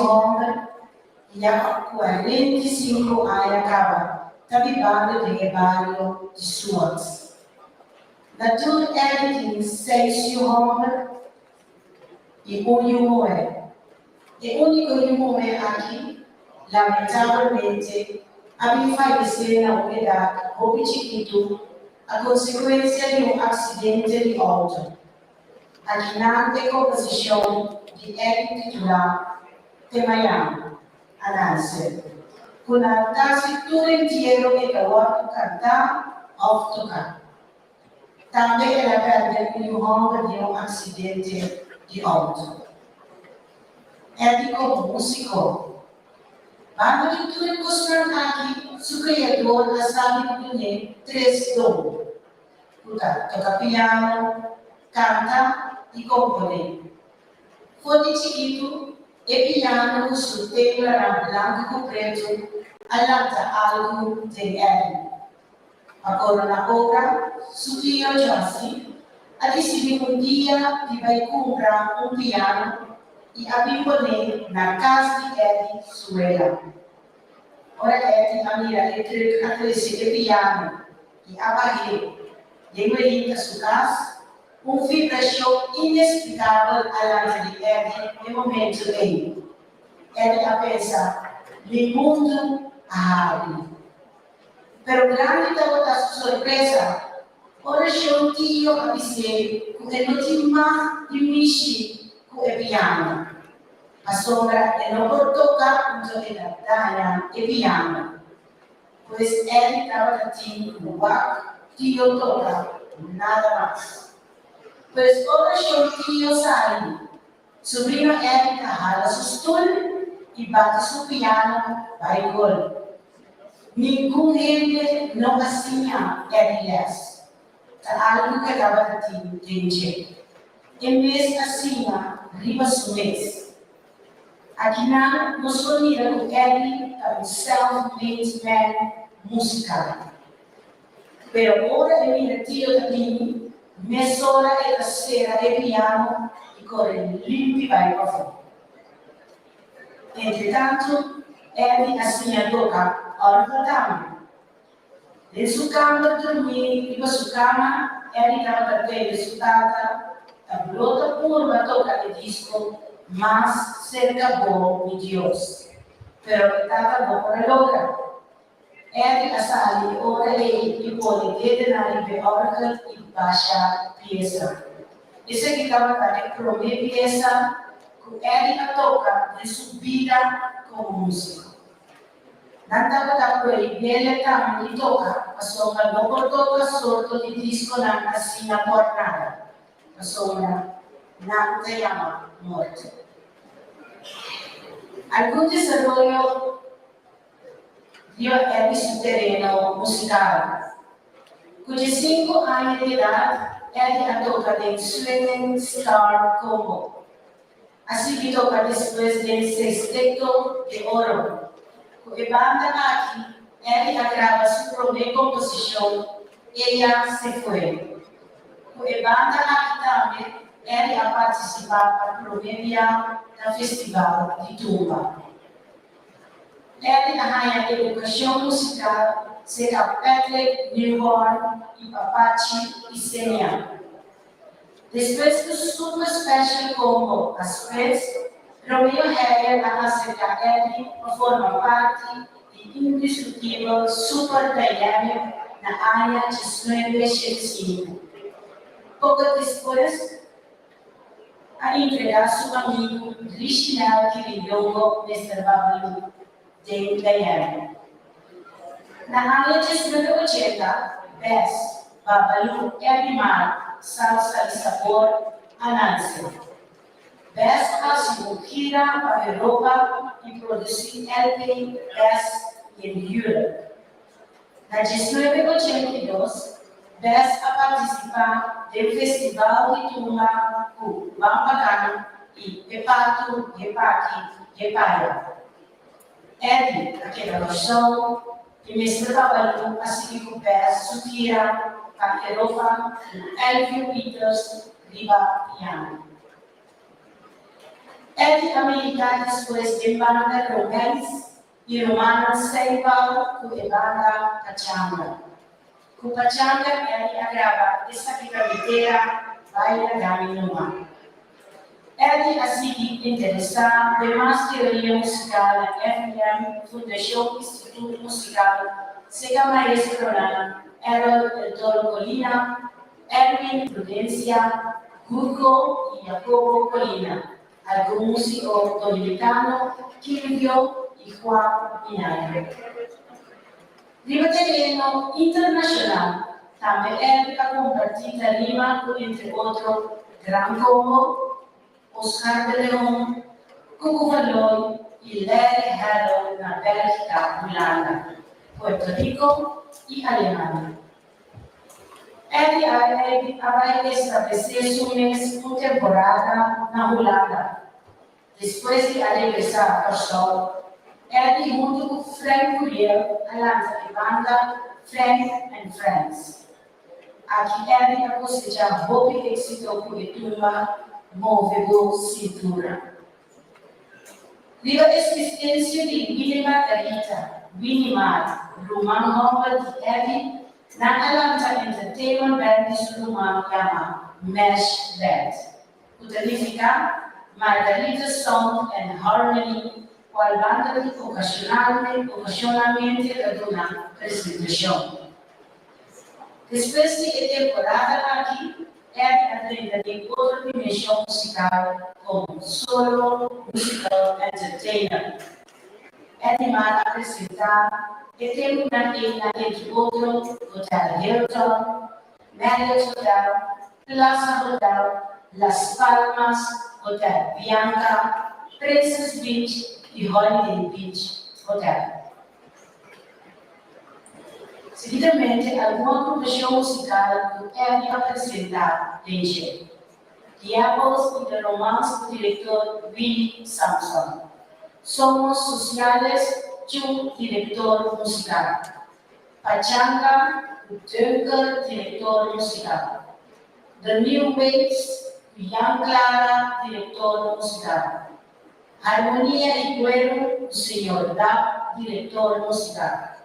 Hòmber ya pa 45 aña kaba ta bibando den e bario di Suat. Na tur Eddie tin seis yu hòmber i un yu muhé. E úniko yu muhé aki lamentablemente a bin fayesé na un edat hopi chikitu a konsekuensia di un aksidente di outo. Akinan e komposishon di Eddie titulá Te Mañan, a nanse, ku na kasi tur entiero e ta wòrdu kantá òf toká. Tambe el a pèrdè un yu hòmber den un aksidente di outo. Eddie komo músiko, banda di tur e kosnan aki su Kreador a sabi di dun'é tres don. Ku ta toka piano, kanta i komponé. For di chikitu, e piano ku su teclanan blanku ku pretu a lanta algu den Eddie. Pa korona obra, su tio Johnson a disidí un dia di bai kumpra un piano i a bin pon'é na kas di Eddie su wela. Ora Eddie a mira e trùk a trese e piano i a bah'é den Welinta su kas, un vibrashon inesplikabel a lanta di Eddie e momentu ei. Eddie a pensa, Mi mundu a habri. Pero grandi tabata su sorpresa ora shon tio a bis'é ku e no tin mag di mishi ku e piano, pasobra e no por toka anto e ta daña e piano. Pues Eddie tabata tin ku wak tio toka, nada mas. Pues ora shon tio sali, subrino Eddie ta hala su stul i bati su piano bai gol. Ningun hende no a siña Eddie les. Ta algu ku e tabata tin den dje. E mes a siña riba su mes. Akinan nos por mira ku Eddie ta un self-made man musikal. Pero ora e mira Tio ta bini, mesora e ta sera e piano i kore limpi bai pafó. Entretantu, Eddie a siña toka òrgel tambe. Den su kamber durmí riba su kama, Eddie tabata tende su tata ta blota purba toka e disko Mas Serka Bo, Mi Dios. Pero e tata no por a logra. Eddie a sali e ora ei i pone dedenan riba e òrgel i basha piesa. Esaki tabata e promé piesa ku Eddie a toka den su bida komo músiko. Nan tabata prohibele tambe di toka pasobra no por toka sorto di diskonan asina por nada, pasobra nan ta yama morto. Algun desaroyo riba Eddie su tereno musikal. Ku diesinku aña di edat Eddie a toka den Swingin' Star Combo. A sigui toka despues den Sexteto de Oro. Ku e banda aki Eddie a graba su promé komposishon Ella se fue. Ku e banda aki tambe Eddie a partisipá pa promé bia na Festival di Tumba. Eddie a haña edukashon musikal serka Patrick Newborn i Papachi Isenia. Despues ku Super Special Combo a splits, Romeo Heyer a aserká Eddie pa forma parti di Indiskutibel Super Dynamic na aña 1975. Poko despues a entregá su amigu Richinel Kirindongo Mister Babalu den Dynamic. Na aña 1980, Bes, Babalu, Eddie Mar, Salsa i Sabor a nanse. Bes a hasi un gira pa Europa i produsí LP Bes in Europe. Na 1982, Bes a partisipá den Festival di Tumba ku Bambakan i E Patu, E Paki, E Paya. Eddie a keda Kòrsou i Mister Babalu a sigui ku Bes su gira pa Europa ku Elvio Pieters riba piano. Eddie a militá despues den banda Romance i Rumannan Seibal ku e banda Pachanga. Ku Pachanga Eddie a graba Esaki ta mi tera, bai laga mi numa. Eddie a sigui interesá den mas teoria musikal na FIM, Fundashon Instituto Musikal, seka maestronan Errol El Toro Colina, Erwin Prudencia, Hugo i Jacobo Colina, algun músiko dominikano, Kilvio i Juan Minaya. Riba tereno internashonal tambe Erwin a kompartí tarima ku entre otro Gran Combo, Oscar de Leon, Cuco Valoy i Larry Harlow na Bèlgika, Hulanda, Puerto Rico i Alemania. Eddie a bai establesé su mes un temporada na Hulanda. Despues di a regresá Kòrsou, Eddie huntu ku Frank Curiel a lansa e banda Frank and Friends. Aki Eddie a kosechá hopi éksito ku e tumba Move Bo Cintura. Riba esistensia di Winnie Margarita, Winnie Mar, ruman hòmber di Eddie, nan a lanta entertainment band di su ruman yama Mesh Band, ku ta nifiká Margarita Sound and Harmony, kual banda di okashonalmente ta duna presentashon. Despues di e temporada aki, Ed a drenta den otro dimenshon musikal komo solo musical entertainer. Eddie Mar a presentá e tempunan ei na entre otro Hotel Hilton, Marriott Hotel, Plaza Hotel, Las Palmas, Hotel Bianca, Princess Beach i Holiday Beach Hotel. Seguidamente algun agrupashon musikal ku Eddie a presentá den dje, The Apples i The Romance ku direktor Willy Samson, Somos Sociales cu direktor musikal, Pachanga ku Dunker direktor musikal, The New Waves ku Jan Clara direktor musikal. Harmonia i Cuero ku señor Dap, director musical.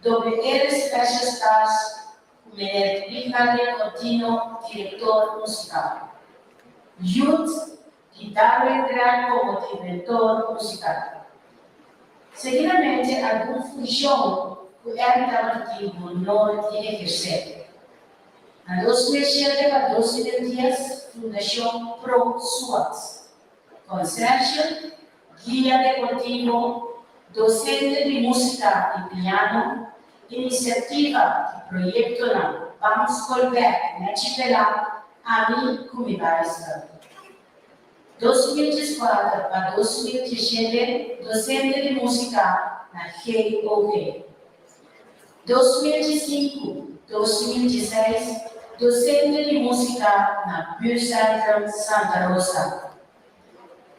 WR Special Stars ku meneer Richarde Contino, director musical. Youth di Darwin Grant komo director musical. Seguidamente algun funshon ku Ernie tabata tin honor di ehersé. Na 2007 pa 2010 Fundashon Pro Suats. Conserje, guia deportivo, docente di musica y piano, iniciativa di proyectonan Ban Skol Bek Nechi Pelá, Ami ku mi Baiskel. 2014 pa 2017 docente di musica na GOG. 2005, 2016, Docente di músika na Buurtcentrum Santa Rosa.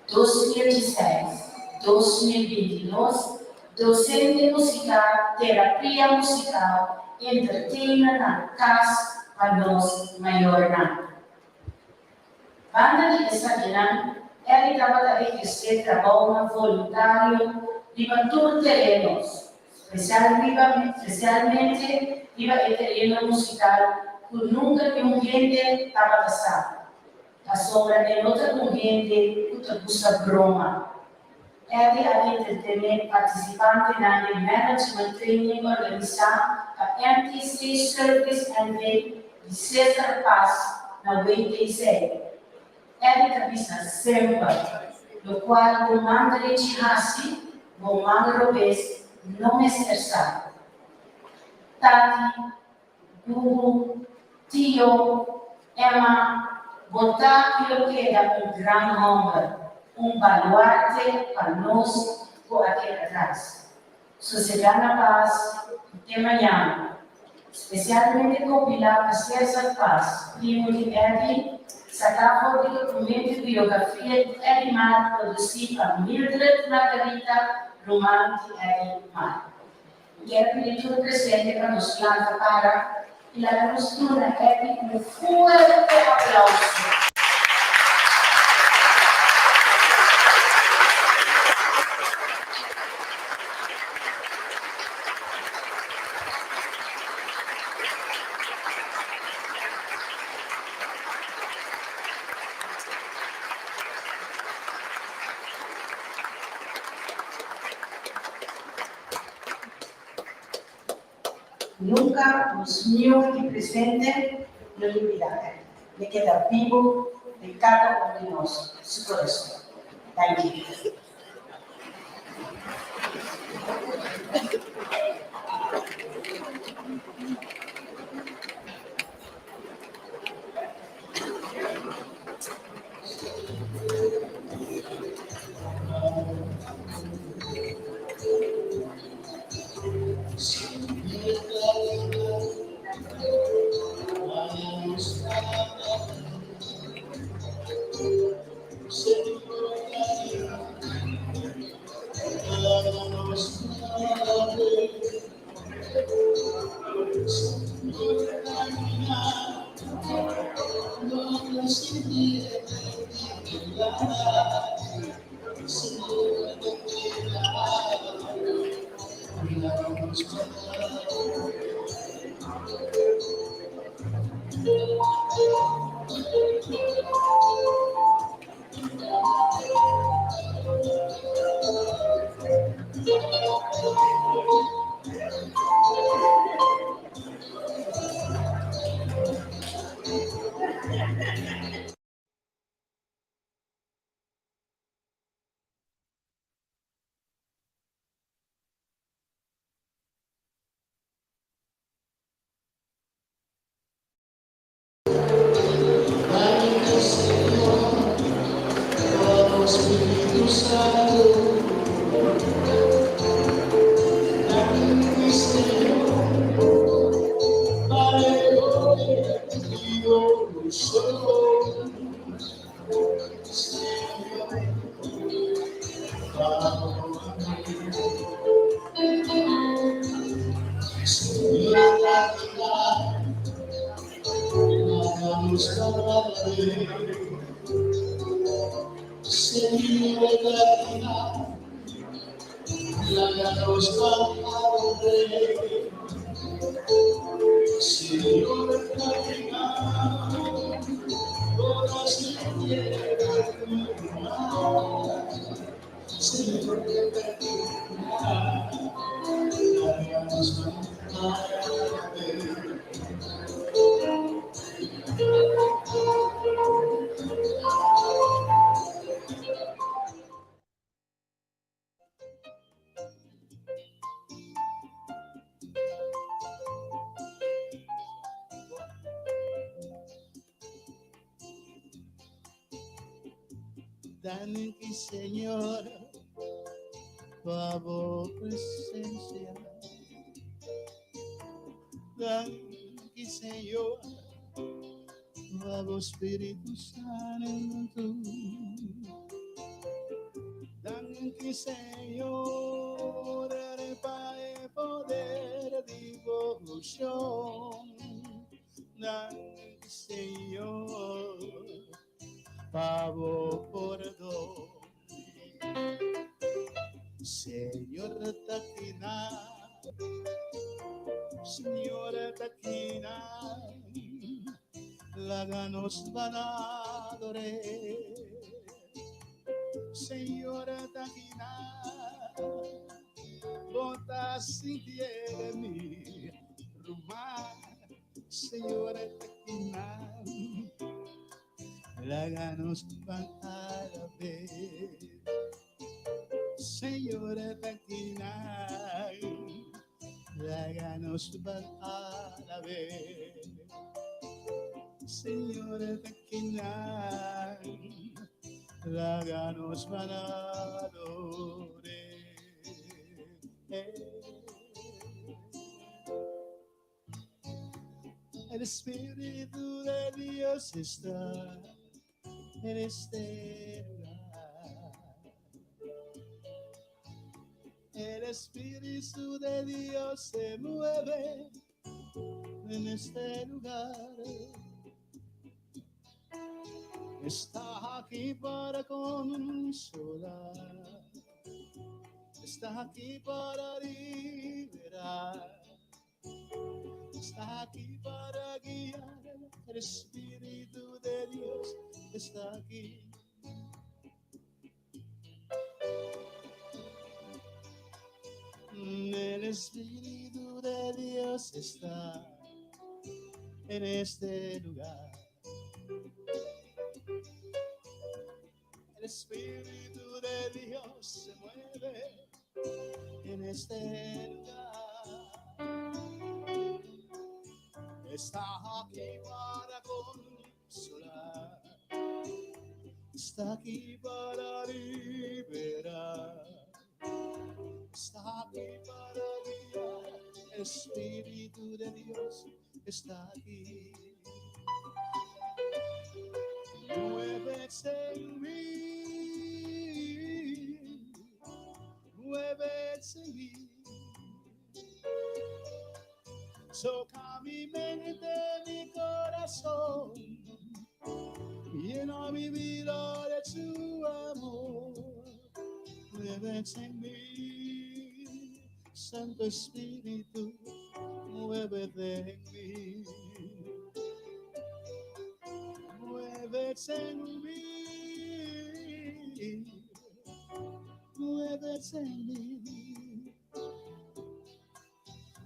2016, 2022, Docente musikal, terapia musikal, entertainer na Kas pa Nos Mayornan. Banda di esakinan, Elly tabata ehersé trabounan voluntario riba tur tereno, spesialmente riba e tereno musikal ku nunka niun hende tabata sa, pasobra e no ta un hende ku ta gusta broma. Elly a entretené partisipantenan den management training organisá pa MTC Service NV di Cesar Paz na WTC. Elly ta bisa semper, Lokual bo man drechi hasi, bo man robes no mester sa. Tati, Bubu, Tio, Emma, bo ta i lo keda un gran hòmber, un baluarte pa nos ku a keda tras. Sosegá na pas i te mañana. Spesialmente kompilá pa Cesar Paz, primo di Eddie, saká for di dokumento biografia di Eddie Mar produsí pa Mildred Margarita, ruman di Eddie Mar. Mi kier pidi tur presente pa nos planta para i laga nos duna Eddie un fuerte aplauso. Nunka nos niun aki presente lo lubidá e. E keda bibu den kada un di nos su kurason. Danki. Danki Señor pa bo presencia. Danki Señor pa bo Spiritu Santo. Danki Señor pa e poder di bo unshon. Danki Señor pa bo pordon. Señor ta akinan, Señor ta akinan, laga nos ban ador'é. Señor ta akinan, bo ta sintié mi ruman. Señor ta akinan, laga nos ban alab'é. Señor ta akinan, laga nos ban alab'é. Señor ta akinan, laga nos ban ador'é. El Espíritu de Dios está en este lugar. El Espíritu de Dios se mueve en este lugar. Está aquí para consolar. Está aquí para liberar. Está aquí para guiar. El Espíritu de Dios está aquí. El Espíritu de Dios. Dios está en este lugar. El Espíritu de Dios se mueve en este lugar. Está aquí para consolar. Está aquí para liberar. Está aquí para guiar. El Espíritu de Dios está aquí. Muévete en mí. Muévete en mí. Toca mi mente, mi corazón. Llena mi vida de tu amor. Muévete en mí, Santo Espíritu, muévete en mí. Muévete en mí, muévete en mí.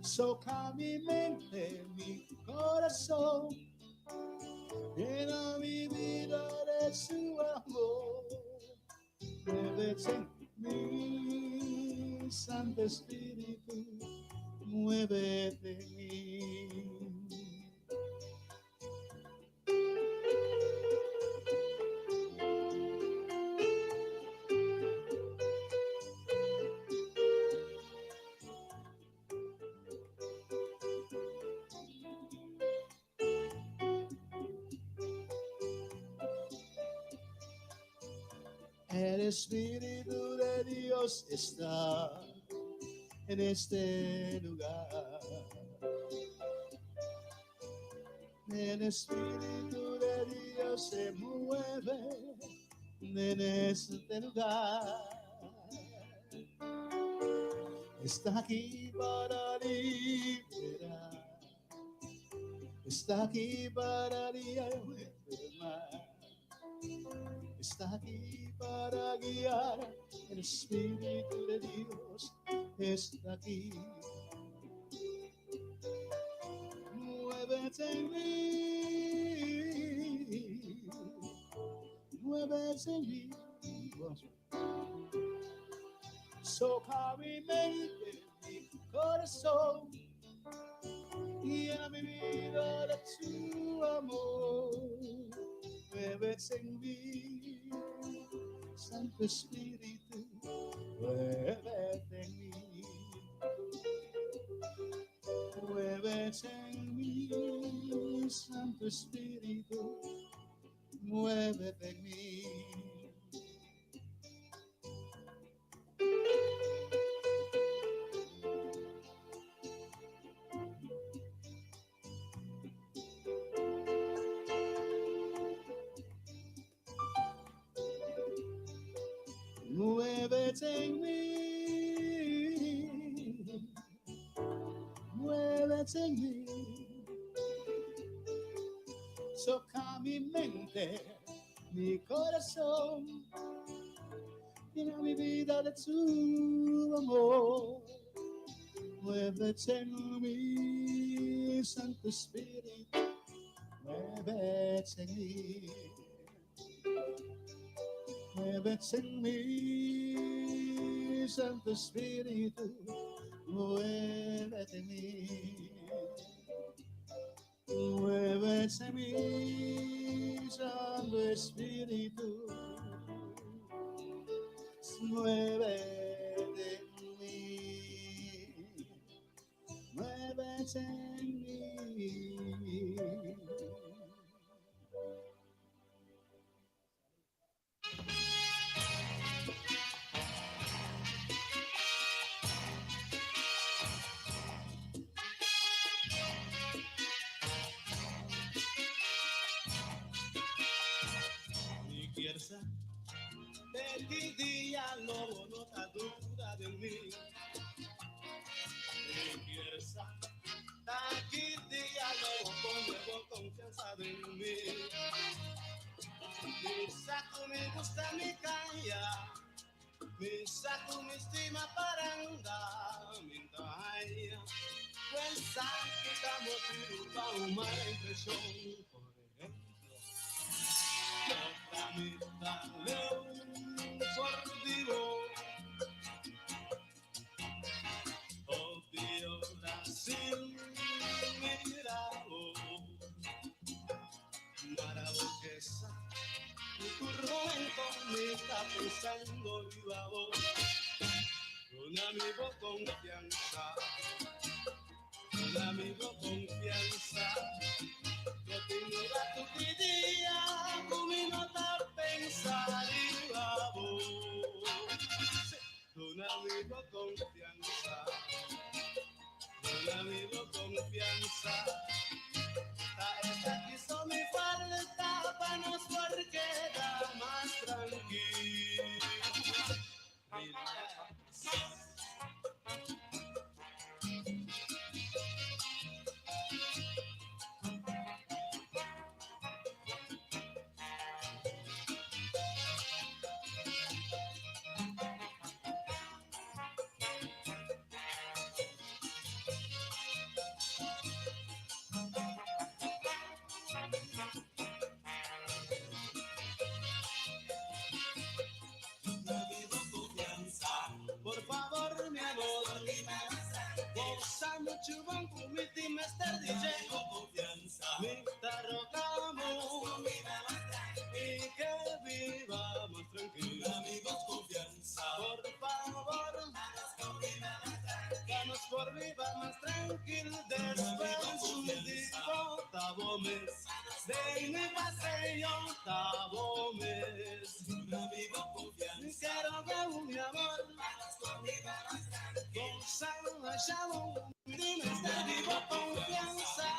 Soca mi mente, mi corazón, llena mi vida de su amor. Muévete en mí, Santo Espíritu, muévete en mí. El Espíritu de Dios está en este lugar. El Espíritu de Dios se mueve en este lugar. Está aquí para liberar. Está aquí para liberar. Está aquí para guiar. El Espíritu de Dios está aquí. Muévete en mí. Muévete en mí. Soca mi mente, mi corazón. Llena mi vida de tu amor. Muévete en mí, Santo Espíritu, muévete en mí. Muévete en mí, Santo Espíritu, muévete en mí. Muévete en mí, muévete en mí. Toca mi mente, mi corazón, llena mi vida de tu amor. Muévete en mí, Santo Espíritu, muévete en mí. Muévete en mí, Santo Espíritu, muévete en mí. Muévete en mí, Santo Espíritu, muévete en mí. Muévete en mí. Mi fuerza de ti diálogo no te duda de mí. Mi fuerza de aquí diálogo pongo confianza de mí. Mi saco me gusta mi calla, mi saco mi estima paranda, mi talla. Esaki ta motibu pa un mala impreshon. Por ehèmpel, mi ta leu for di bo. Hopi ora sin mira bo. Mara bo ke sa, tur momento mi ta pensando riba bo. Duna mi bo konfiansa, duna mi bo konfiansa. No tin ratu di dia ku mi no ta pensa riba bo. Duna mi bo konfiansa, duna mi bo konfiansa. Ta esaki so mi falta pa nos por keda mas trankil. Relax. Por favor, mi amor, gosa muchu bon ku mi tin Mr. DJ. Mi ta roga bo i ku biba mas trankil. Por favor, ku nos por biba mas trankil. Despues di bo ta bo mes. Den mi paseo ta bo mes. Quiero que mi amor gosa shalom. Dime vivo confianza.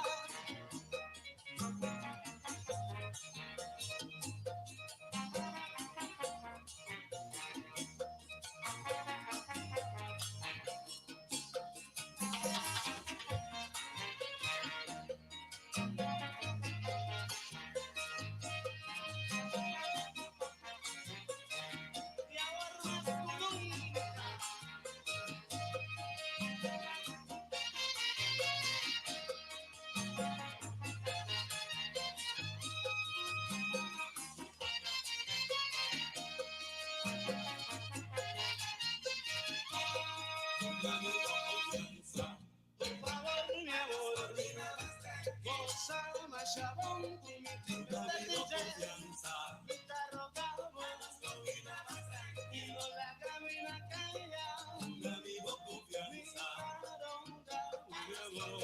I awor mas ku nunka. Por favor, mi amor, gosa masha bon ku mi tin Mr. DJ. Mi ta roga bo i no laga mi na kaya. Mi ta roga bo, mi amor.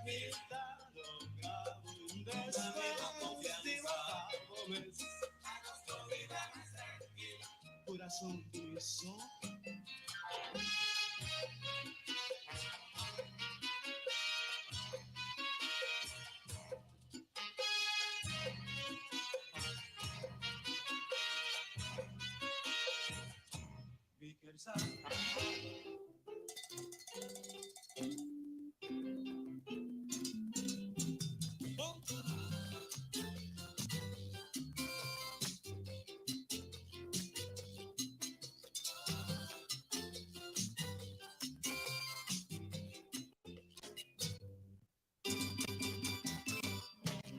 Mi ta roga bo. Despues di bo ta bo mes. Kurason ku mi so. Mi ke sa.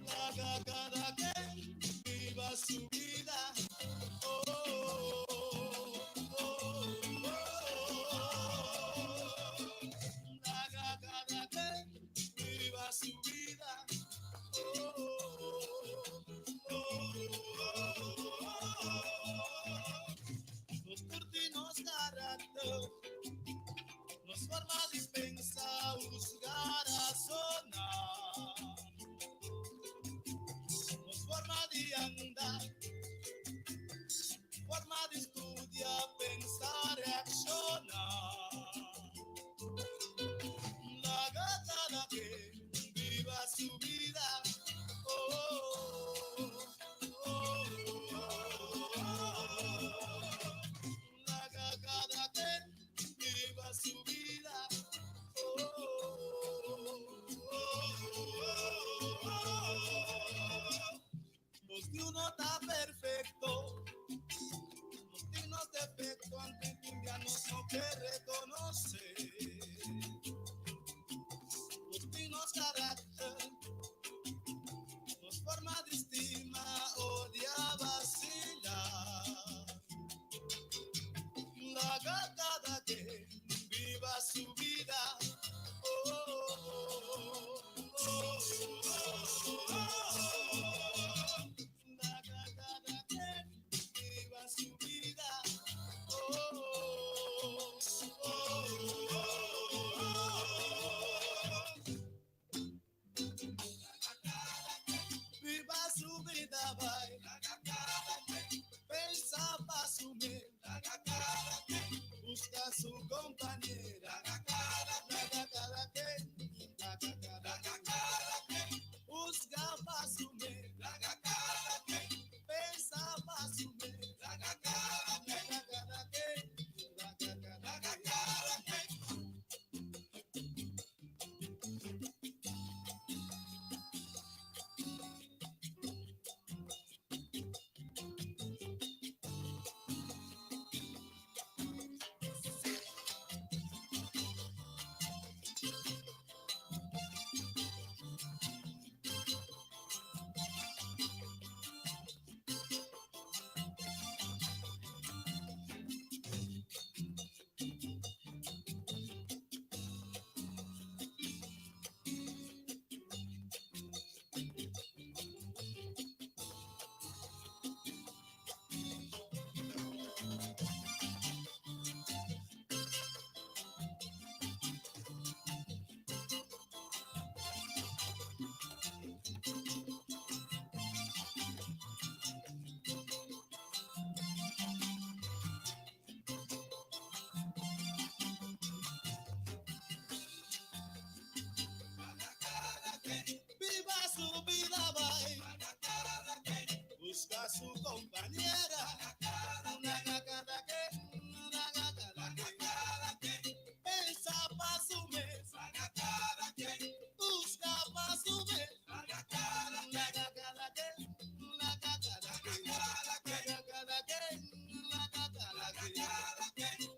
Laga kada ken biba su bida. Oh, oh, oh, Laga kada ken biba su bida. Oh, oh. Nos tur tin nos karakter, nos forma di pensa, husga, rasoná. Nos forma di anda, forma di studia, pensa, reakshoná. Laga kada ken biba su bida. Oh, oh. Laga kada ken biba su bida. Oh. Nos niun no ta perfekto, nos tin nos defekto, aunke tin dia nos no ke rekonosé. su compañera. Laga cada quien, laga cada quien. Busca pa' su mes, laga cada quien. Pensa pa' su mes, laga cada quien. Laga cada quien, laga cada quien. Viva su vida, bye. Busca su compañera. Laga cada quien, laga cada quien. Pensa pa' su mes. Busca pa' su mes. Laga cada quien, laga cada quien. Laga cada quien, laga cada quien.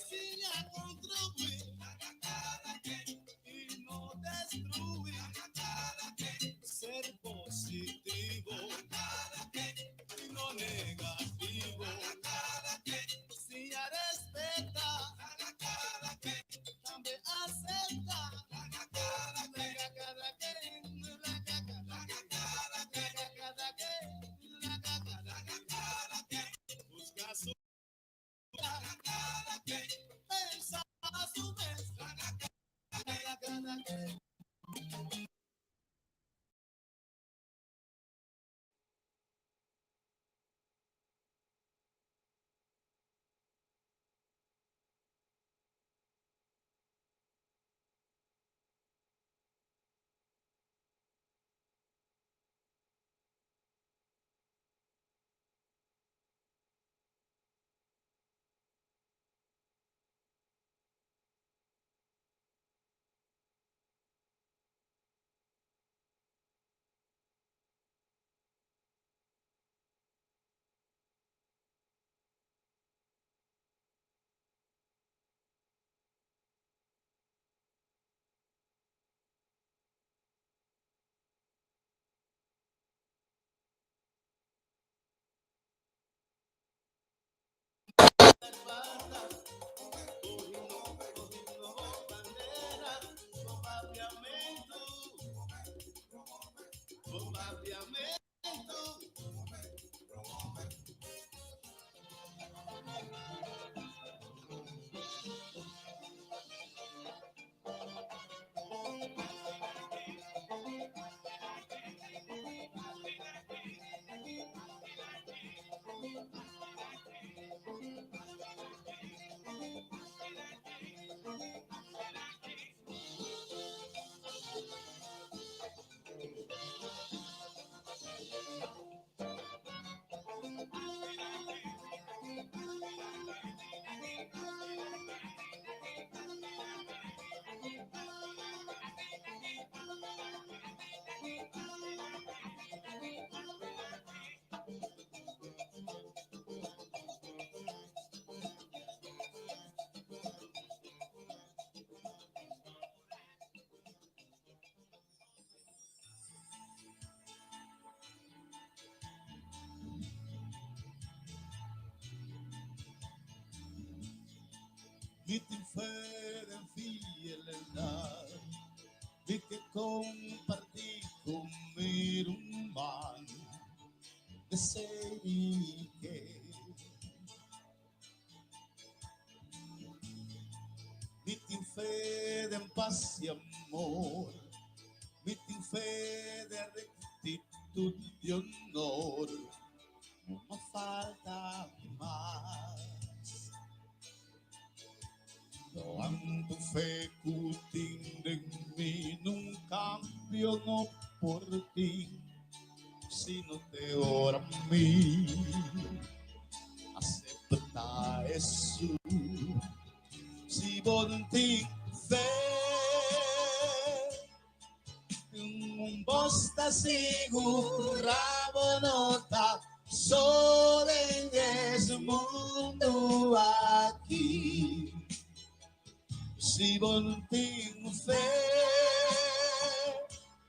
Siña kontribuí i no destruí. Ser positivo i no negativo. Siña respetá, tambe aseptá. Laga kada ken, laga kada ken, laga kada ken, laga kada ken. Buska su pensa su mes. Laga kada ken. Mi tin fe den fiel lealtat. Mi ke kompartí ku mi ruman, esei mi ke. Mi tin fe den pas i amor, mi tin fe den rektitut i honor, no m'a falta mas. Tantu fe ku tin den mi, nun kambio no por tin, sino te ora mi aseptá Hesus. Si bo tin fe, un bos ta sigurá bo no ta so den es mundu aki. Si bo tin fe,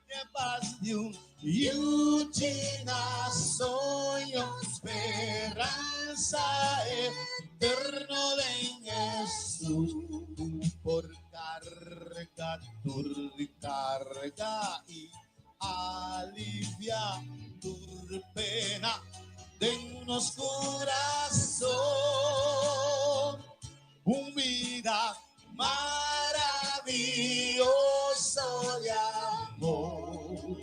e pas di un yuchi na soño, speransa eterno den Hesus. Por karga tur karga i alivia tur pena den nos kurason. Un bida maravioso di amor.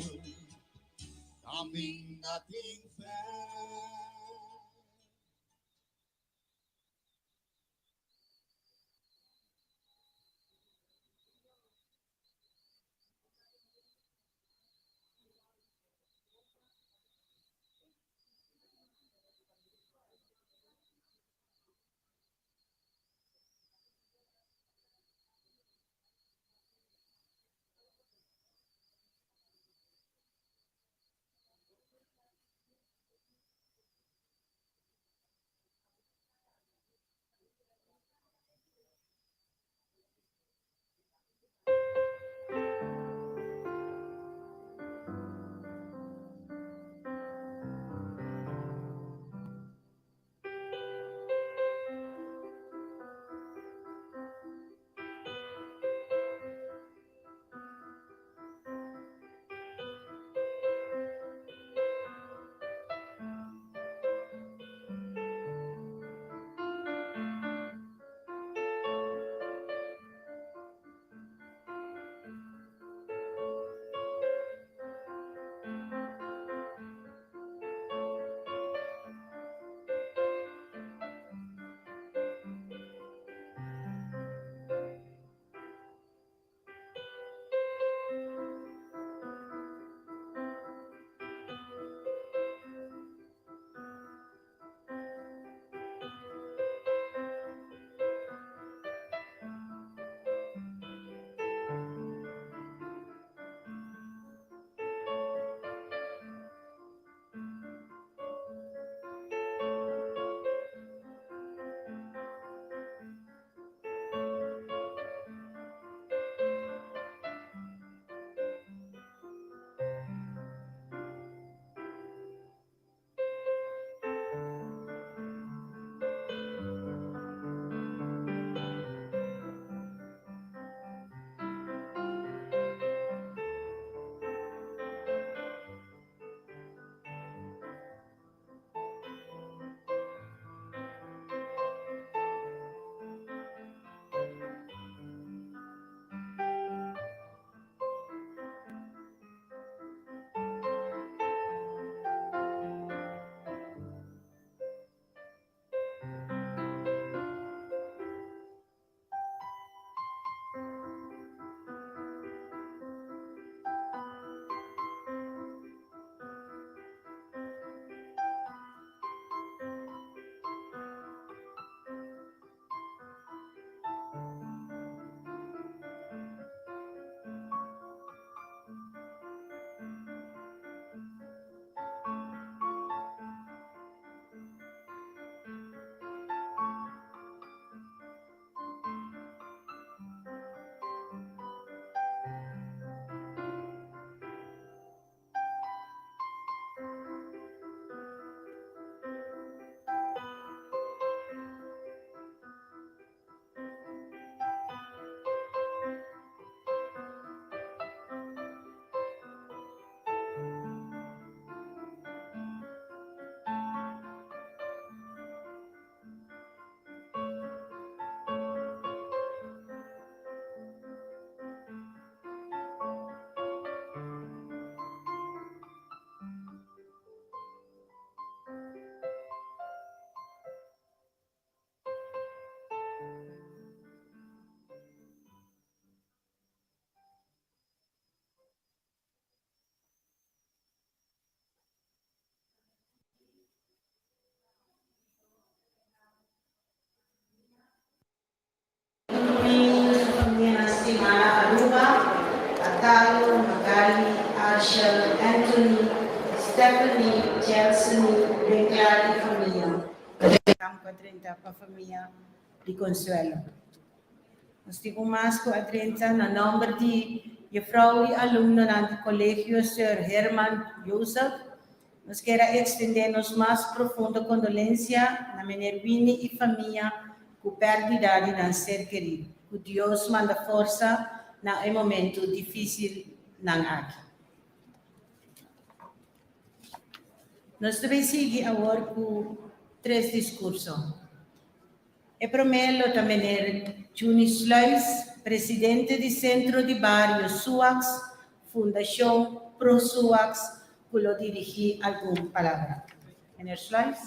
Kaminda tin fe. Tayo, Magali, Arshel, Anthony, Stephanie, Jelsony, Benclar i famia. Tambe a drenta pa famia di Consuelo. Nos tin un mas ku a drenta na nòmber di jefrou i alumnonan di Kolegio Sir Herman Joseph. Nos kier a ekstendé nos mas profundo kondolensia na Meneer Winnie i famia ku pèrdida di nan ser kerí. Ku Dios manda forsa na e momentu difísilnan aki. Nos ta bay sigui awor ku tres diskurso. E promé lo ta Meneer Juni Sluis, presidente di Sentro di Bario Suax, Fundashon Pro Suax, ku lo dirigí algun palabra. Meneer Sluis.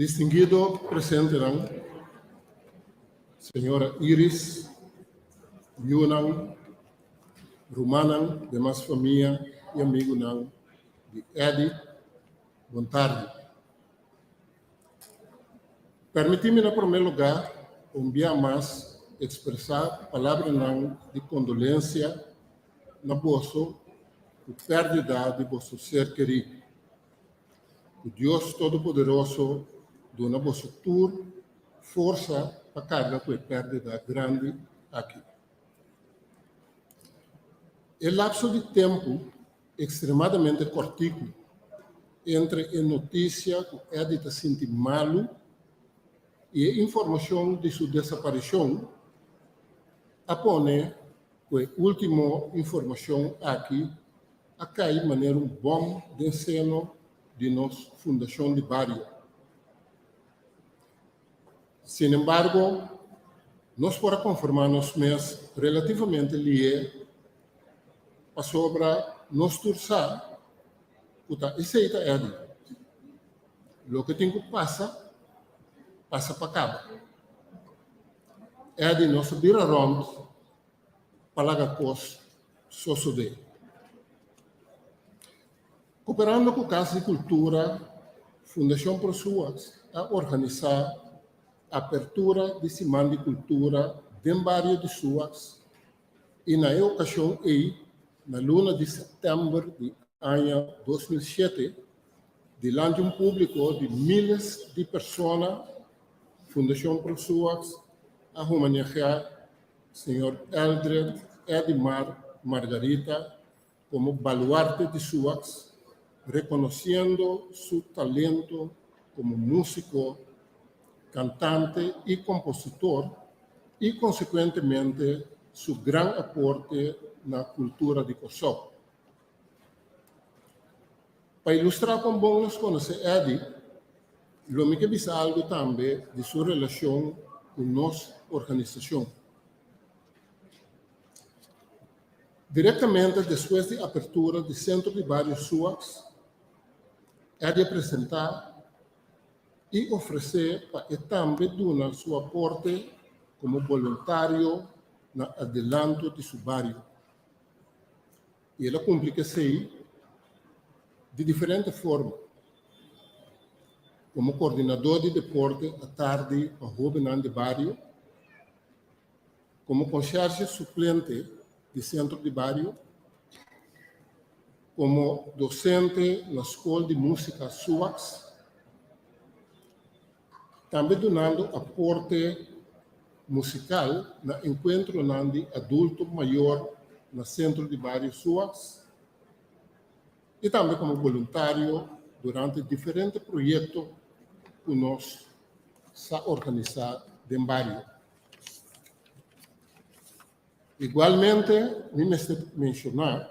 Distinguido presentenan, señora Iris, yunan, rumannan, demas famia i amigunan di Eddy, bon tardi. Permití mi na promé lugá un bia mas ekspresá palabranan di kondolensia na boso ku pèrdida di boso ser kerí. Ku Dios Todopoderoso duna boso tur forsa pa karga ku e pèrdida grandi aki. E lapso di tempu ekstremadamente kòrtiku entre e notisia ku Eddy ta sinti malu i e informashon di su desaparishon a pone ku e último informashon aki a kai manera un bòm den seno di nos fundashon di bario. Sinembargo, nos por a konformá nos mes relativamente lié pasobra nos tur sa ku ta esei ta Eddy. Loke tin ku pasa, pasa pa kaba. Eddy no sa bira rònt pa laga kos sosodé. Koperando ku Kas di Kultura, Fundashon Prosuas a organisá apertura di Siman di Kultura den bario di Suas i na e okashon ei na luna di sèptèmber di aña 2007 dilanti un públiko di míles di persona Fundashon Prosuas a homenageá Señor Eldred Edimar Margarita komo baluarte di Suax, rekonosiendo su talento komo músiko, kantante i kompositor i konsekuentemente su gran aporte na kultura di Kòrsou. Pa ilustrá kon bon nos konosé Eddy, lo mi ke bisa algu tambe di su relashon ku nos organisashon. Direktamente despues di apertura di Sentro di Bario Suax, Eddy a presentá i ofresé pa e tambe duna su aporte komo boluntario na adelanto di su bario. I el a kumpli ku esei di diferente forma, komo kordinadó di deporte atardi pa hóbennan di bario, komo konshershe suplente di sentro di bario, komo dosente na skol di músika Suax, tambe dunando aporte musikal na enkuentronan di adulto mayor na Sentro di Bario Suax i tambe komo boluntario durante diferente proyekto ku nos sa organisá den bario. Igualmente mi mester menshoná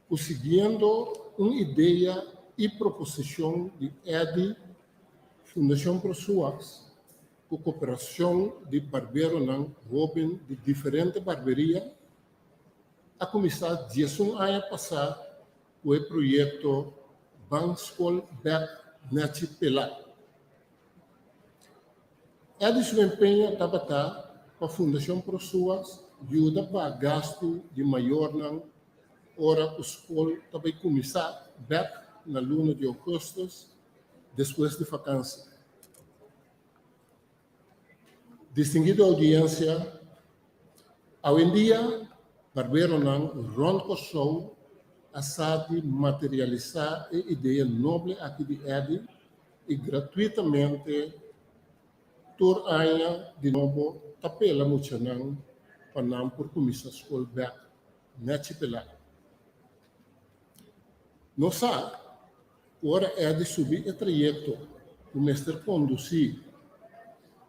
ku siguiendo un idea i proposishon di Eddy, Fundashon Pro Suax ku koperashon di barberonan hóben di diferente barberia. a kuminsá 11 aña pasá ku e proyekto Ban Skol Bèk Nèchi Pelá. Eddie su empeño tabata pa Fundashon Pro Suas yuda pa gastu di mayornan ora ku skol ta bai kuminsá bèk na luna di ougùstùs despues di fakansi. Distinguido oudiensia, awendia barberonan rònt Kòrsou a sa di materialisá e idea noble aki di Eddie i gratuitamente tur aña di nobo ta pela muchanan pa nan por kuminsá skol bèk nèchi pelá. Nos sa ku ora Eddie subi e trayekto ku mester kondusí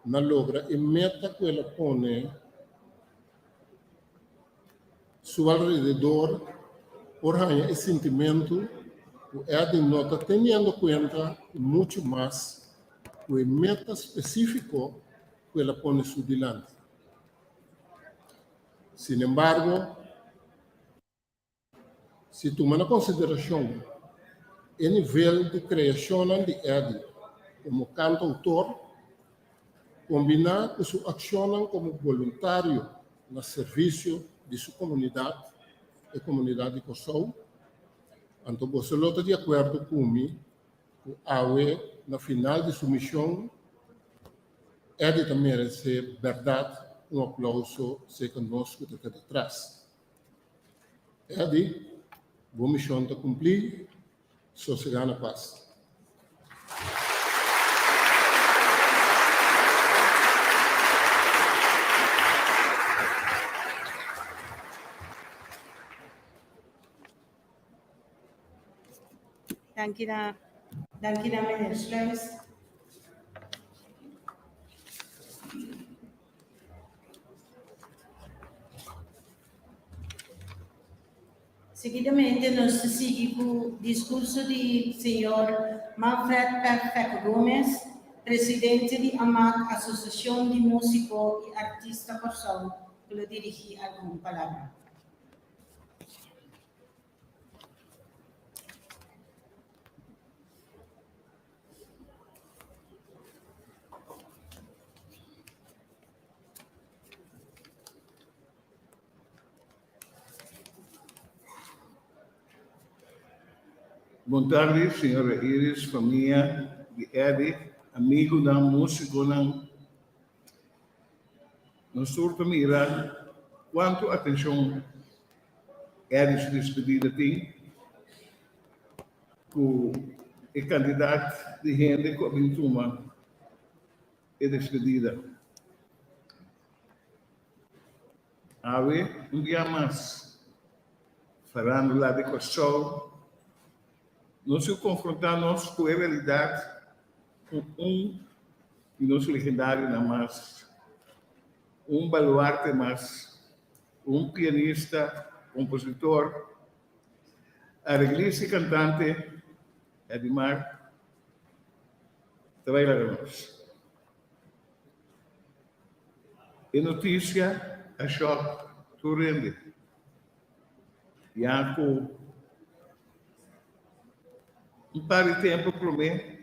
na logra e meta ku el a pone su alrededor por haña e sintimentu ku Eddie no ta teniendo kuenta ku muchu mas ku e meta spesífiko ku el a pone su dilanti. Sinembargo, Si tuma na konsiderashon e nivel di kreashonnan di Eddie komo kantoutor, kombiná ku su akshonnan komo boluntario na servisio di su komunidat, e komunidat di Kòrsou, anto boso lo ta di akuerdo ku mi ku awe na final di su mishon, Eddie ta meresé bèrdat un aplouso serka nos ku ta keda tras. Eddie, bo mishon ta kumplí, sosegá na pas. Danki na danki na meneer Sluis. Seguidamente nos ta sigui ku diskurso di señor Manfred Perfect Gomez, presidente di AMAC, Asosiashon di Músiko i Artista Kòrsou, ku lo dirigí algun palabra. Bon tardi, señora Iris, famia di Eddie, amigunan, músikonan. Nos tur ta mira kuantu atenshon Eddie su despedida tin. Ku e kantidat di hende ku a bin tuma e despedida. Awe un dia mas, farándula di Kòrsou nos yu konfrontá nos ku e realidat ku un di nos legendarionan mas, un baluarte mas, un pianista, kompositor, Areglista i kantante Edimar ta bai laga nos. E notisia a shòk tur hende, ya ku un par di tempu promé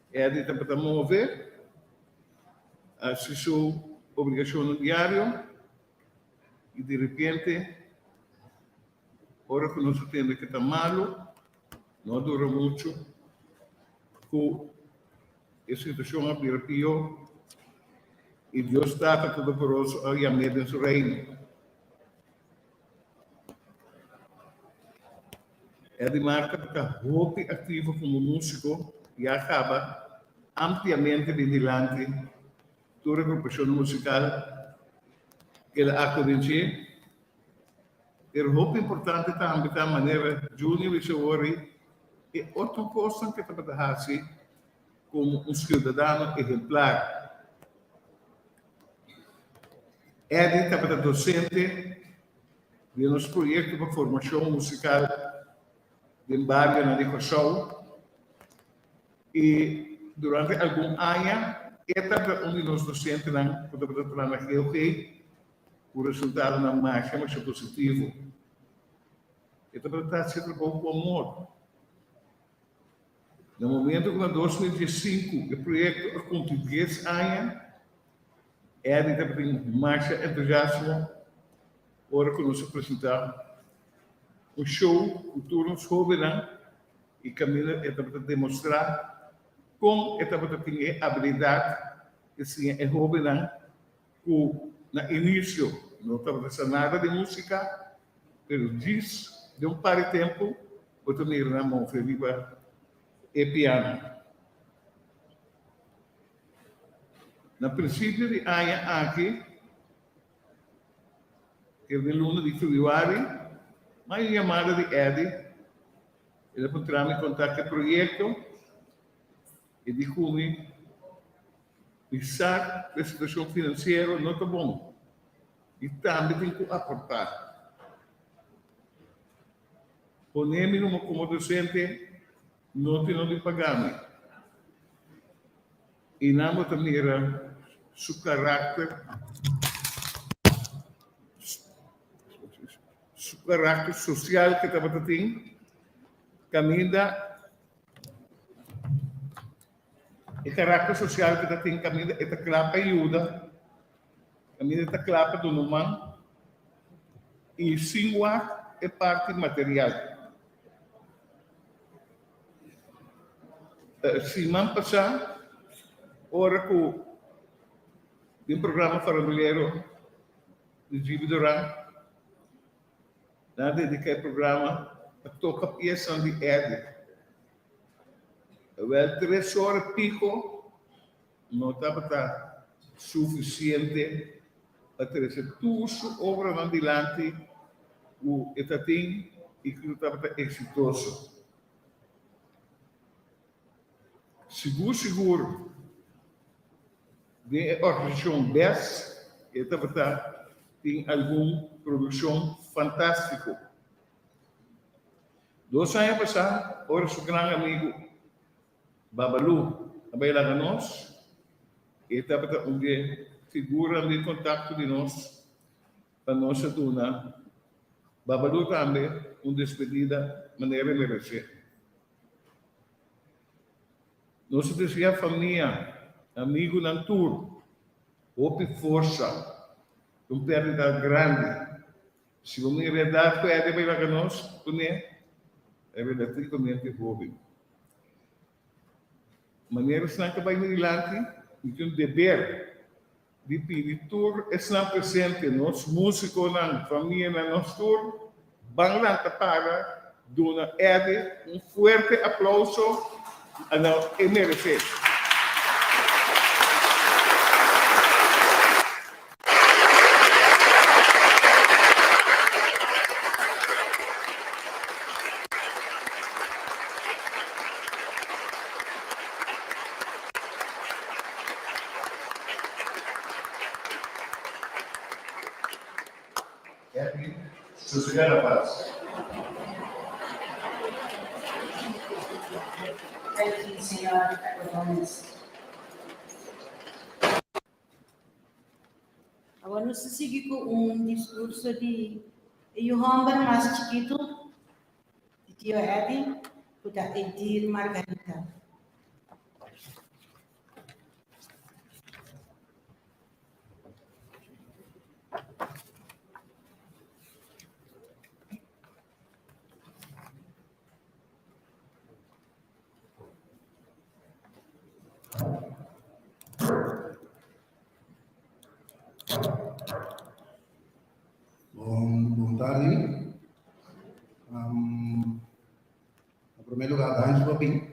Eddie tabata move, hasi su obligashonnan diario i di repente Ora ku nos a tende ke ta malu, no a dura muchu ku e situashon a bira pió i Dios Tata Todopoderoso a yam'é den su Reino. Eddie Marca ta hopi aktivo komo músiko i a kaba ampliamente bin dilanti tur agrupashon musikal ku el a aktua den dje. Pero hopi importante tambe ta manera Junior bisa wori e otro kosnan ke tabata hasi komo un siudadano ehemplar. Eddie tabata dosente den nos proyekto pa formashon musikal den barionan di Kòrsou i durante algun aña e tabata un di nos dosentenan ku tabata traha na GOG. Ku resultadonan masha masha positivo. E tabata ta hasi e trabou ku amor. Na momento ku na 2015 e proyekto a kumpli dies aña, Eddie tabatin masha entusiasmo ora ku nos a presentá un show ku tur nos hóbennan i kaminda e tabata demostrá kon e tabata tin e abilidat di siña e hóbennan ku na inisio no tabata sa nada di músika, pero djis den un par di tempu bo ta mira nan move riba e piano. Na prinsipio di aña aki, ker den luna di febrüari, mai un yamada di Eddie, el a puntra mi konta ke proyekto e di ku mi. Mi sa ku e situashon finansiero no ta bon i tambe tin ku aportá. Pone mi numa komo dosente no tin no di paga mi. I nan bo ta mira su karakter, su karakter sosial ke tabata tin kaminda. E karakter sosial ku ta tin kaminda e ta kla pa yuda, kaminda e ta kla pa duna un man i sin wak e parti material. Siman pasá ora ku den programa Farandulero di Gibi Duran nan a dediká e programa pa toka piesanan di Eddie. Wel tres ora pico no tabata suficiente pa trece tur su obranan dilanti cu e ta tin y cu tabata exitoso. Sigur sigur den e organisacion bes e tabata tin algun produccion fantastico. Dos aña pasá, ora su gran amigu Babalu a bai laga nos, e tabata un di e figuranan di kontakto di nos pa nos a duna Babalu tambe un despedida manera e meresé. Nos a deseá famia, amigunan tur hopi forsa, un pèrdida grandi. Si bo mira edat ku Eddie bai laga nos kuné, e relativamente hóben. Manera esnan ta bai dilanti, mi tin un deber di pidi tur esnan presente, nos músikonan, famianan, nos tur, ban lanta para duna Eddie un fuerte aplouso anto e meresé. Eddie, sosega na pas. Thank you, Señor Gómez. Awor nos ta sigui ku un diskurso di e yu hòmber mas chikitu di tio Eddie, ku ta Edir Margarita. Bon, bon tardi. Um, na primer lugar, danki pa bin.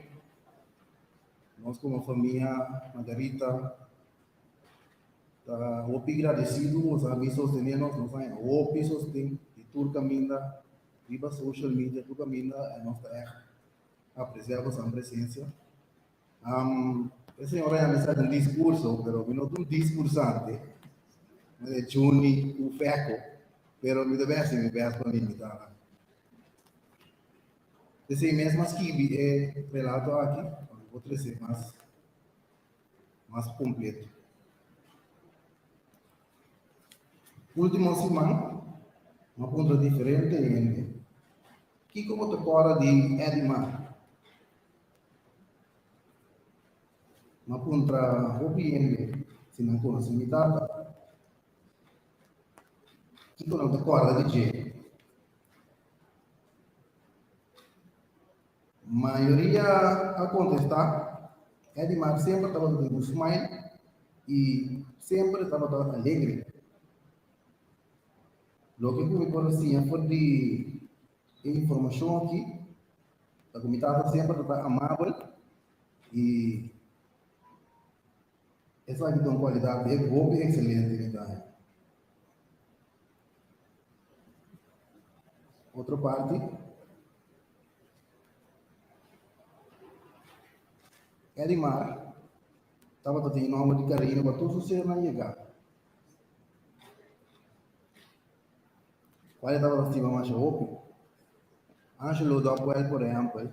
Nos como familia Margarita ta hopi gradecido, nos a bin sostener nos, nos a hopi sosten di tur caminda riba social media tur caminda en nos ta echt aprecia boso presencia. Um, e señora ya me saca un discurso, pero mi no un discursante. Mi de Juni u feco, pero mi debe hacer mi best pa mi imitar. Desde mesmo skibi e relato aki, vou trazer mais mais completo. Último siman, m'a puntra diferente hende, Kiko bo ta kòrda di Eddie Mar? M'a puntra hopi hende si nan konosé mi tata. Kiko nan ta kòrda di dje? Mayoria a kontestá, Eddie Mar semper tabata den un smile i semper tabata alegre. Loke ku mi por a siña for di e informashon aki ta ku mi tata semper tabata amabel i esaki ta un kualidat hopi ekselente mi ta haña. Otro parti. Edimar tabata tin nomber di cariño pa tur su sernan yega. Cual e tabata stima masha hopi. Angelo Dopwell, por ehempel,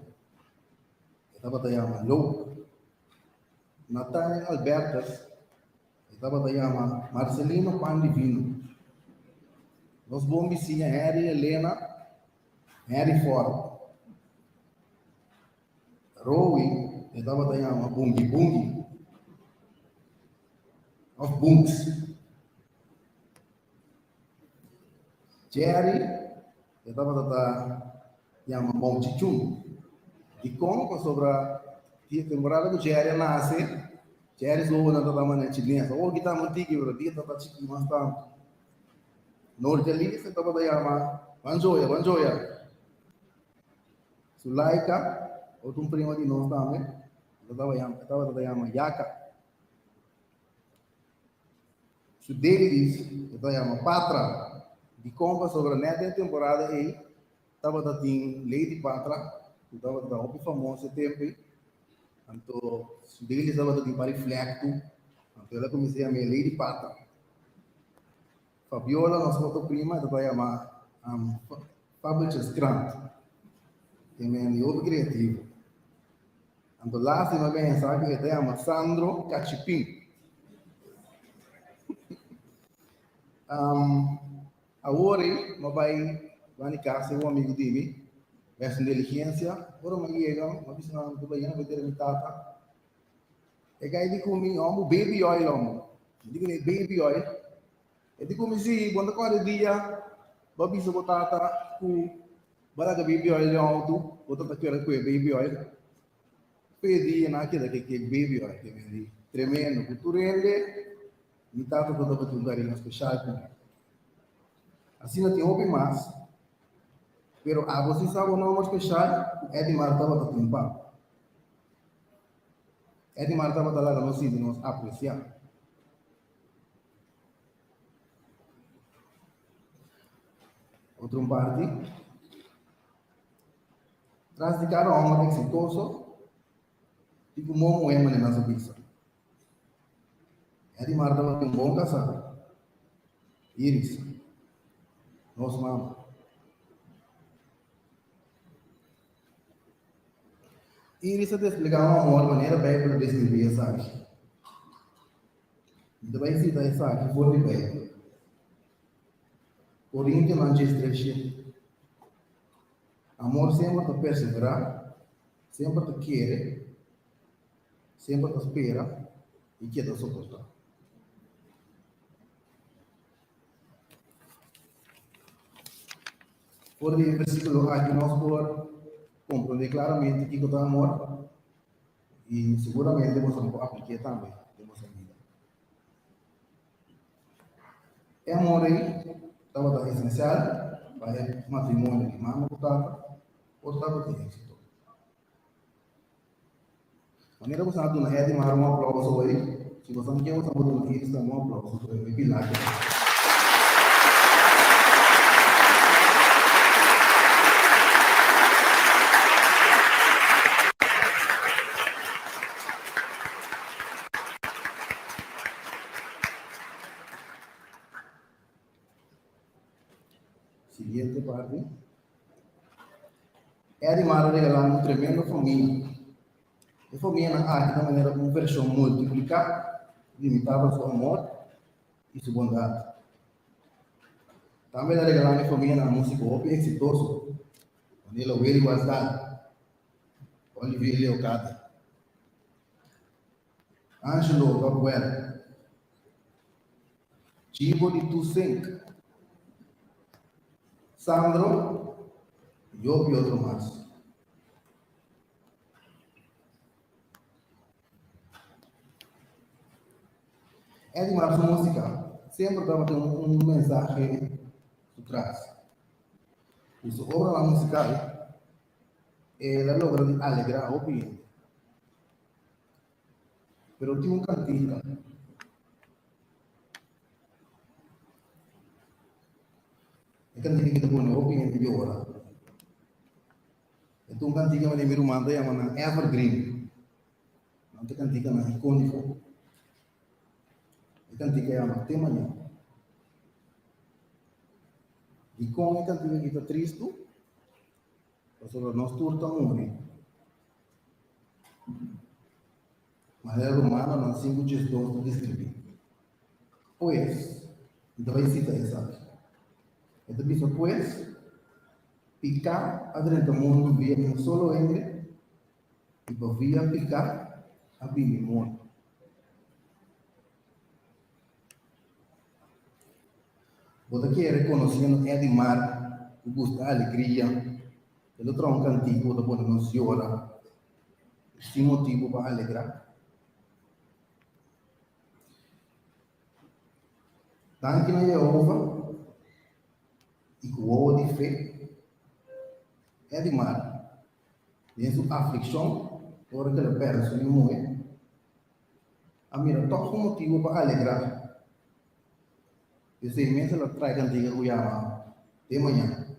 e tabata yama Louk. Nathaniel Albertus E tabata yama Marcelino Pan Divino. Nos bon bisiña Henry Elena, Henry Ford. Rowi e tabata yama Bungi Bungi of Bunks. Jerry e tabata ta yama Mouchi Chun. Dikon? Pasobra di e temporada ku Jerry a nase, Jerry su owonan tabata manera chines. Awor ki ta mantiki, pero dia tabata chikí mas tantu. Norgelis e tabata yama Banjoya, Banjoya. Sulaika, otro un prima di nos tambe, e tabata ta yama Yaka. Su Davies e ta yama Patra. Dikon? Pasobra nèt den e temporada ei tabata tin Lady Patra ku tabata ta hopi famoso e tempu ei. Anto su Davies tabata tin par di flèktu, anto el a kuminsá yam'é Lady Patra. Fabiola, nos otro prima, e tabata yama Fabeltjes Krant. E men di hopi kreativo. Anto lástima pensa ku e ta yama Sandro Kachipin. Awor ei mi a bai bani kas di un amigu di mi, mi hasi un diligensia. Ora mi a yega, mi a bisa nan ku bai yena bai mi tata. E kai di ku mi, Hombu, baby oil hombu. Mi di kuné, baby oil? E di ku mi, Si, bo no ta kòrda e dia bo a bisa bo tata ku bo a laga baby oil den outo, bo ta ta kere ku e baby oil. Fe dia nan a keda ke ke baby oil ke mi di, tremendo. Ku tur hende, mi tata ta tabatin un kariño speshal ku mi. Asina tin hopi mas, pero abo si sa bo nòmber speshal ku Edimar tabata tin pa bo. Edimar tabata laga nos sinti nos apresiá. Otro un parti. Tras di kada hòmber eksitoso tin un bon muhé manera nan sa bisa. Edimar tabatin un bon kasá, Iris, nos mama. Iris a desplegá un amor manera Beibel a deskribí esaki. Mi ta bai sita esaki for di Beibel. Korintionan 13 shete. Amor semper ta perseverá, semper ta kere, semper ta spera i keda soportá. For di e versíkulo aki nos por komprondé klaramente kiko ta amor i seguramente boso lo por aplik'é tambe den boso bida. E amor ei tabata esensial pa e matrimonio di mama ku tata por tabatin éksito. Manera boso a duna Edimar un aplauso hoy, si boso no kier boso por duna Iris tambe un aplauso por e pilar que Siguiente parte. Edimar a regalá un tremendo famia. E famianan aki ta manera un vershon multipliká di mi Tata su amor i su bondat. Tambe el a regalá mi famianan músiko hopi eksitoso, manera Willy Wasdal, Olivier Leocate, Angelo Rockwell, Chivo di Toussaint, Sandro y hopi otro mas. Eddie Mar su músika semper tabatin un mensahe su tras. Ku su obranan musikal el a logra di alegrá hopi hende. Pero tin un kantika. E kantika ki ta pone hopi hende yora. E ta un kantika manera mi ruman ta yama nan evergreen. Nan ta kantikanan ikóniko. E kantika yama Te Mañan. Dikon e kantika aki ta tristu? Pasobra nos tur ta muri. Manera Romanonan 5:12 ta deskribí. Pues, mi ta bai sita esaki. E ta bisa, Pues, piká a drenta mundu via un solo hende, i pa via piká a bini morto. Bo ta kere konosiendo Eddie Mark ku gusta alegria, e lo traha un kantika ku ta pone nos yora sin motibu pa alegrá? Danki na Yehova i ku wowo di fe, Eddie Mark den su aflikshon ora ku el a pèrdè su yu muhé, a mira tòg un motibu pa alegrá. P'esei mes el a trae kantika ku yama Te Mañan.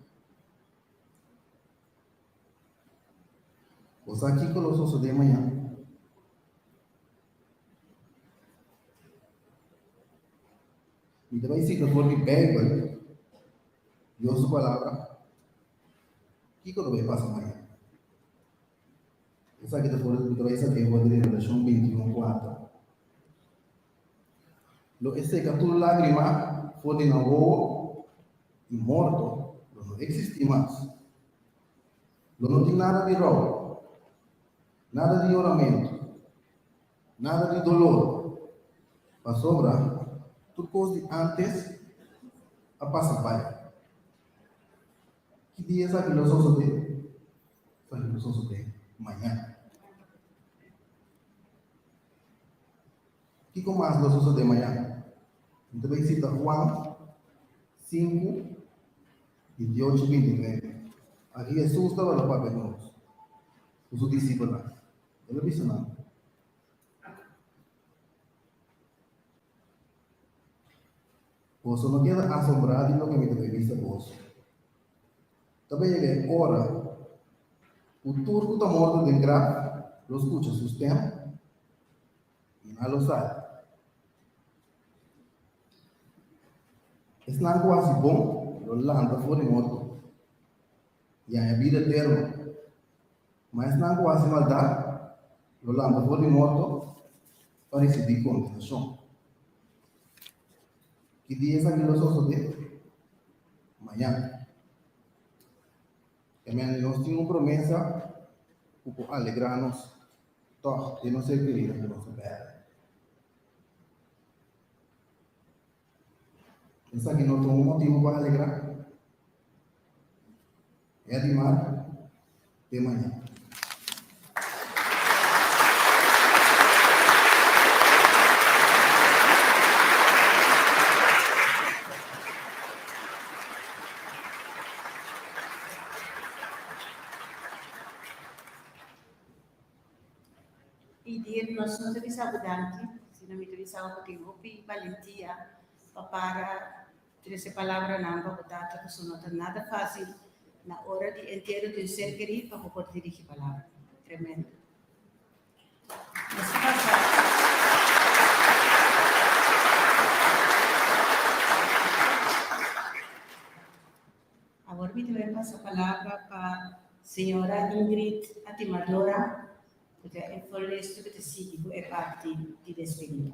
Bo sa kiko lo sosodé mañan? Mi ta bai sita for di Beibel, Dios su Palabra, kiko lo bai pasa mañan. Esaki ta for mi ta bai sak'é for di Revelashon 21, 4. Lo e seka tur lágrima for di nan wowo, i morto lo no eksistí mas. Lo no tin nada di rou, nada di yoramentu, nada di dolor, pasobra tur kos di ántes a pasa bai. Ki dia esaki lo sosodé? Esaki lo sosodé mañan. Kiko mas lo sosodé mañan? Mi ta bai sita Juan 5, 28 i 29. Aki Hesus tabata papia ku nos, ku su disipelnan. El a bisa nan, Boso no keda asombrá di loke mi ta bai bisa boso. Ta bai yega e ora ku tur ku ta morto den graf lo skucha su stèm i nan lo sali. Esnan ku hasi bon lo lanta for di morto i haña bida eterno, ma esnan ku hasi maldat lo lanta for di morto pa risibí kondenashon. Ki dia esaki lo sosodé? Mañan. Amen. Nos tin un promesa ku por alegrá nos tòg den nos ser kerido ku nos a pèrdè. Esaki no ta un motibu pa alegrá? Eddie Mark, te mañan. Idir nos no ta bisa bo danki, sino mi ta bisa bo ku tin hopi balentia pa para trese palabranan pa bo tata pasobra no ta nada fácil na ora di entiero di un ser kerí pa bo por dirigi palabra. Tremendo. Nos ta pasa. Awor mi ta bai pasa palabra pa señora Ingrid Atimadora ku ta e voorleester ku ta sigui ku e parti di despedida.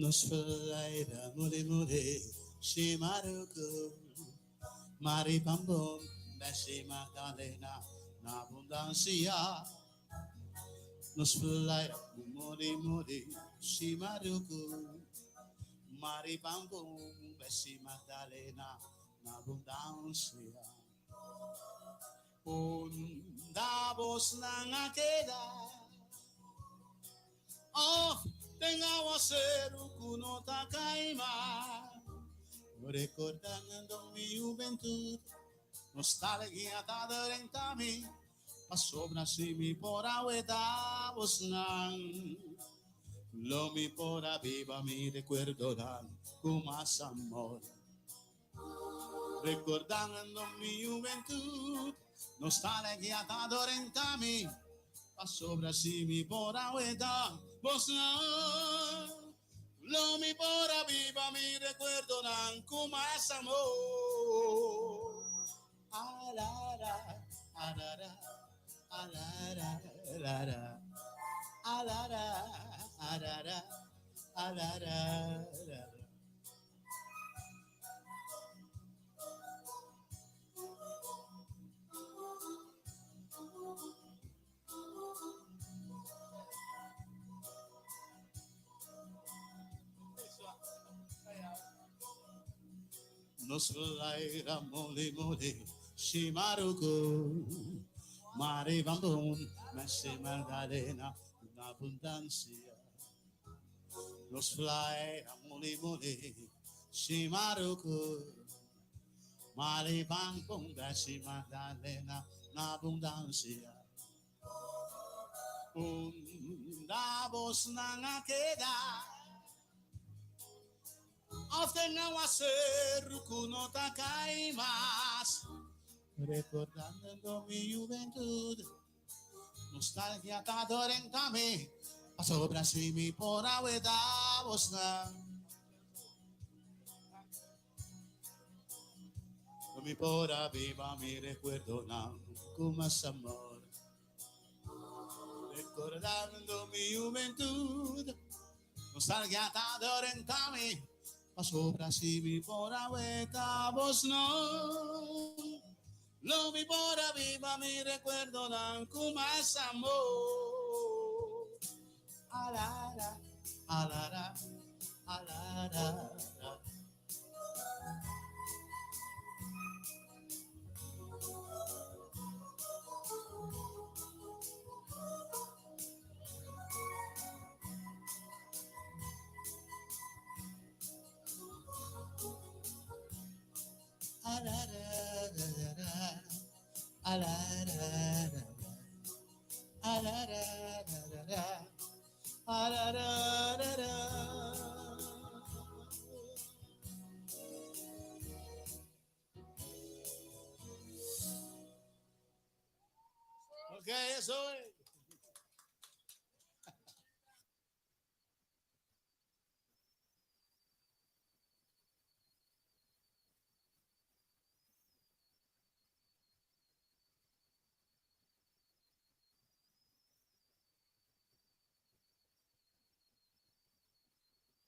Nos flaira mole mole, shimaruku, maribambom, Messi Magdalena, na abundancia. Nos flaira mole mole, shimaruku, maribambom, Messi Magdalena, na abundancia. Unda vos nan queda. Oh, tenga acero kuno takaima. Recordando mi juventud, nostalgia ta mi, pasobra si mi por aweta vos nan. Lo mi por viva mi recuerdo dan con más amor. Recordando mi juventud, nostalgia ta mi, pasobra si mi por aweta vos nan. Lo mi por viva mi recuerdo dan con más amor. Alara, alara, alara, alara, alara, alara, alara, alara. Nos laira mole mole, shimaruku, mare bambum, messi magdalena, una abundancia. Nos flaira mole mole, shimaruku, mare bambum, messi magdalena, una abundancia. Una voz nanga queda. Often aguacero no más. Recordando mi juventud, nostalgia me pasó mi por agüeta Mi por viva mi recuerdo na con más amor. Recordando mi juventud, nostalgia me pasó mi por agüeta vos no. Lo mi por viva mi recuerdo dan con más amor. Alara, alara, alara. Ok, eso es.